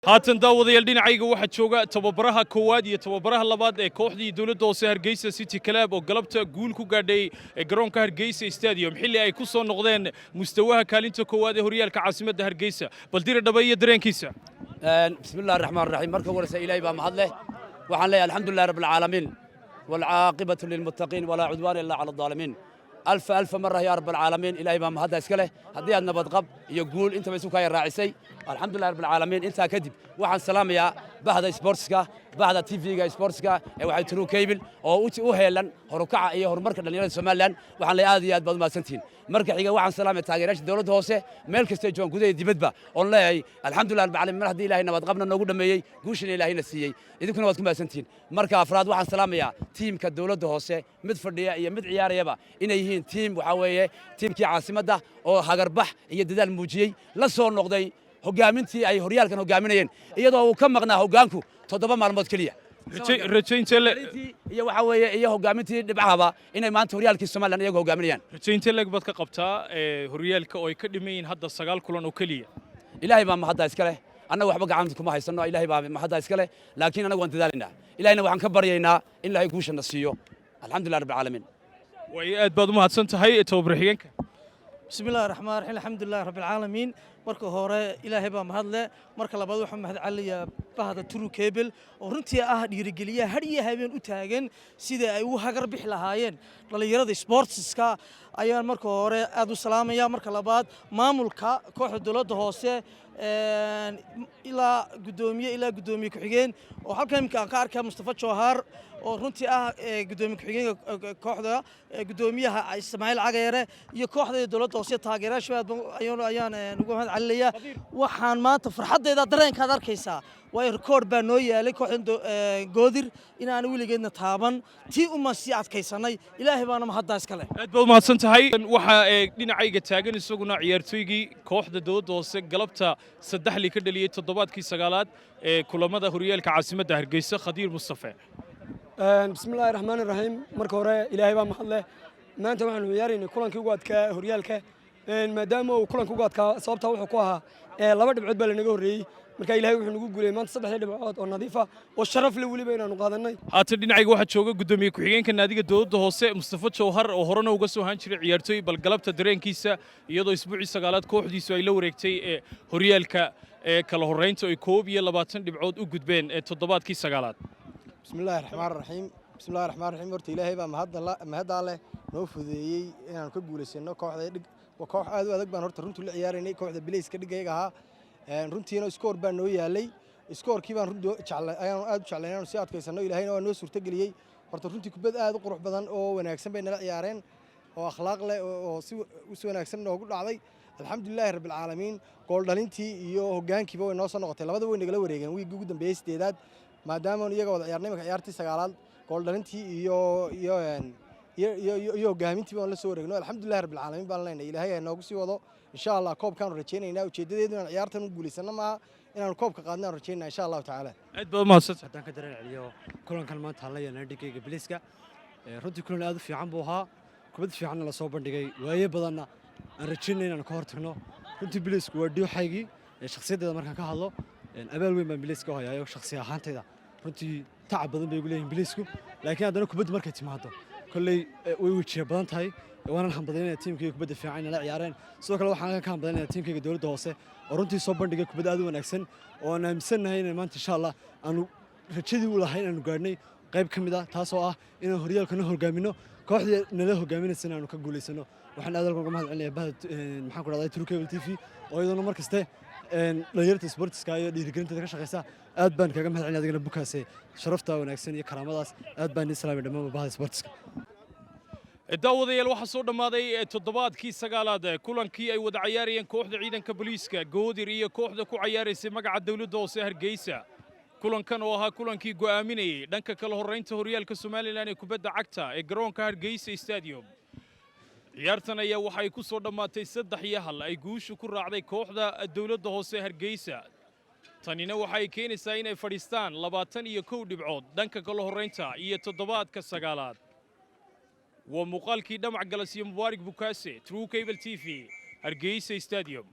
Haatan, daawadayaal, dhinacayga waxaa jooga tababaraha koowaad iyo tababaraha labaad ee kooxdii dowladda hoose Hargeysa City Club, oo galabta guul ku gaadhay garoonka Hargeysa Stadium, xilli ay ku soo noqdeen mustawaha kaalinta koowaad ee horyaalka caasimadda Hargeysa. Bal dira dhaba iyo dareenkiisa. بسم الله الرحمن الرحيم. Marka ugu horeysa, Ilaahay baa mahad leh. Waxaan leeyahay: الحمد لله رب العالمين، والعاقبة للمتقين، ولا عدوان إلا على الظالمين. ألف ألف مرة يا رب العالمين. Ilaahay baa mahadda iska leh haddii aad nabad qab iyo guul intaba isu kaya raacisay. الحمد لله رب العالمين. Intaa kadib, waxaan salaamayaa bahda sportska, bahda TV-ga sportska ee waxay True Cable, oo u heelan horukaca iyo horumarka dhalinyarada Somaliland. Waxaan leeyahay: aad iyo aad baad u mahadsantihiin. Marka xiga, waxaan salaamaya taageerayaasha dowladda hoose meel kastay joogaan, gudaha iyo dibadba, oon leeyahay: الحمد لله رب العالمين, mar haddii Ilaahay nabad qabna noogu dhameeyey, guushina Ilaahayna siiyey, idinkuna waad ku mahadsantihiin. Marka afraad, waxaan salaamayaa tiimka dowladda hoose, mid fadhiya iyo mid ciyaarayaba, inay yihiin tiim waxaa weeye tiimkii caasimadda oo hagarbax iyo dadaal muujiyey, la soo noqday hoggaamintii ay horyaalkan hoggaaminayeen, iyadoo uu ka maqnaa hoggaanku 7 maalmood keliya. Iyo waxaa weeye iyo hoggaamintii dhibcahaba inay maanta horyaalkii Somaliland iyagu hoggaaminayaan. Rajaynta leeg baad ka qabtaa horyaalka oo ay ka dhiman yihiin hadda 9 kulan oo keliya? Ilaahay baa mahadda iska leh. Annaga waxba gacanta kuma haysano, Ilaahay baa mahadda iska leh, laakiin annagu waan dadaalaynaa. Ilahayna waxaan ka baryaynaa in Ilaahay guushana siiyo. الحمد لله رب العالمين. Way aad baad u mahadsan tahay, tababar xigeenka. بسم الله الرحمن الرحيم، الحمد لله رب العالمين. Marka hore, Ilaahay baa mahad leh. Marka labaad, waxaan mahad celinayaa bahda True Cable, oo runtii ah dhiirigeliya har iyo habeen u taagan sidii ay ugu hagar bixi lahaayeen dhalinyarada sportska, ayaan marka hore aad u salaamaya. Marka labaad, maamulka kooxda dowladda hoose, ilaa guddoomiye ilaa guddoomiye ku-xigeen, oo halkan imika aan ka arkaya Mustafa Jawhar, oo runtii ah guddoomiye ku-xigeenka kooxda, guddoomiyaha Ismaaciil Cagayare iyo kooxda dowladda hoose, taageerayaasha aad ayaan ugu mahad celinayaa. Waxaan maanta farxaddeeda dareenkaad arkaysaa, waayo record baa noo yaalay kooxda Goodir in aan weligeedna taaban, tii uma sii adkaysanay. Ilaahay baana mahaddaa iska leh. Aad baad u mahadsan tahay. Waxaa dhinacayga taagan isaguna ciyaartooygii kooxda dowladda hoose galabta saddexli ka dhaliyey toddobaadkii sagaalaad ee kulamada horyaalka caasimadda Hargeysa, Khadiir Mustafe. بسم الله الرحمن الرحيم. Marka hore, Ilaahay baa mahad leh. Maanta waxaanu ciyaaraynay kulankii ugu adkaa horyaalka. Maadaama uu kulanka ugu adkaa, sababtaa wuxuu ku ahaa laba dhibcood baa lanaga horreeyey. Marka Ilaahay wuxuu nagu guuleeyey maanta saddexdii dhibcood oo nadiif ah oo sharaf leh weliba inaanu qaadanay. Haatan dhinacayga waxaa jooga guddoomiye ku-xigeenka naadiga dowladda hoose, Mustafa Jawhar, oo horena uga soo ahaan jiray ciyaartooy. Bal galabta dareenkiisa, iyadoo isbuucii sagaalaad kooxdiisu ay la wareegtay ee horyaalka ee kala horreynta, ay 21 dhibcood u gudbeen ee toddobaadkii sagaalaad. بسم الله الرحمن الرحيم، بسم الله الرحمن الرحيم. Horta Ilaahay baa mahadda leh noo fududeeyey inaanu ka guulaysano kooxda dhig. Waa koox aad u adag baan horta runtii la ciyaaraynay, kooxda Bilayska dhigayga ahaa. Runtiina score baa noo yaalay. Scorekii baan runtii jeclay, ayaanu aad u jeclay inaanu sii adkaysano. Ilaahayna waa noo suurtageliyey. Horta runtii kubad aad u qurux badan oo wanaagsan bay nala ciyaareen, oo akhlaaq leh, oo si wanaagsan noogu dhacday. الحمد لله رب العالمين. Gool dhalintii iyo hoggaankiiba way noo soo noqotay. Labada way nagala wareegeen wiiggii ugu dambeeyey sideedaad, maadaama iyaga wada ciyaarnay. Marka ciyaartii sagaalaad gool dhalintii iyo hoggaamintiiba waan la soo wareegno. الحمد لله رب العالمين baan leenahay. Ilaahay ha noogu sii wado, insha Allah. Koobkaanu rajaynaynaa. Ujeeddadeedu inaan ciyaartan u guulaysano maaha, inaanu koobka qaadno aan rajaynaa, insha Allahu tacaala. Aad baad u mahadsantahay. Haddaan ka dareen celiyo kulankan maanta aan la yeelnay dhigayga Biliiska, runtii kulan aad u fiican buu ahaa, kubad fiicanna la soo bandhigay, waaye badanna aan rajaynay inaan ka hortagno. Runtii Biliisku waa dhuuxaygii shakhsiyaddeeda. Markaan ka hadlo, abaal weyn baan Biliiska u hayaayo. Shakhsi ahaantayda runtii tacab badan bay igu leeyihin Biliisku, laakiin haddana kubaddu markay timaado kolley way wejiya badan tahay. Waanan hambadaynaya tiimkayga kubadda fiican inay la ciyaareen. Sidoo kale, waxaan ka hambadaynaya tiimkayga dowladda hoose, oo runtii soo bandhigay kubad aad u wanaagsan, oo aan aaminsannahay inay maanta, insha Allah, aanu rajadii u lahay inaanu gaadhnay qayb ka mid ah, taasoo ah inaan horyaalkana hoggaamino, kooxdii nala hogaaminaysana aanu ka guulaysano. Waxaan aad halkan uga mahad celinayaa bahda, maxaan ku dhahday, True Cable TV, oo iyaduna mar kaste dhalinyarta sportiska iyo dhiirigelinteeda ka shaqeysa. Aad baan kaga mahad celinaya adigana, Bukaase, sharafta wanaagsan iyo karaamadaas. Aad baan idin salaamay dhammaan bahda sportiska. Daawadayaal, waxaa soo dhammaaday toddobaadkii sagaalaad kulankii ay wada cayaarayeen kooxda ciidanka booliiska Goodir iyo kooxda ku cayaaraysay magaca dowladda hoose Hargeysa. Kulankan oo ahaa kulankii go'aaminayey dhanka kala horraynta horyaalka Somaliland ee kubadda cagta ee garoonka Hargeysa Stadium, ciyaartan ayaa waxay ku soo dhammaatay 3-1 ay guushu ku raacday kooxda dowladda hoose Hargeysa. Tanina waxay keenaysaa inay fadhiistaan 21 dhibcood dhanka kala horraynta iyo toddobaadka sagaalaad. Waa muuqaalkii Dhamac Galas iyo Mubaarik Bukaase, True Cable TV, Hargeysa Stadium.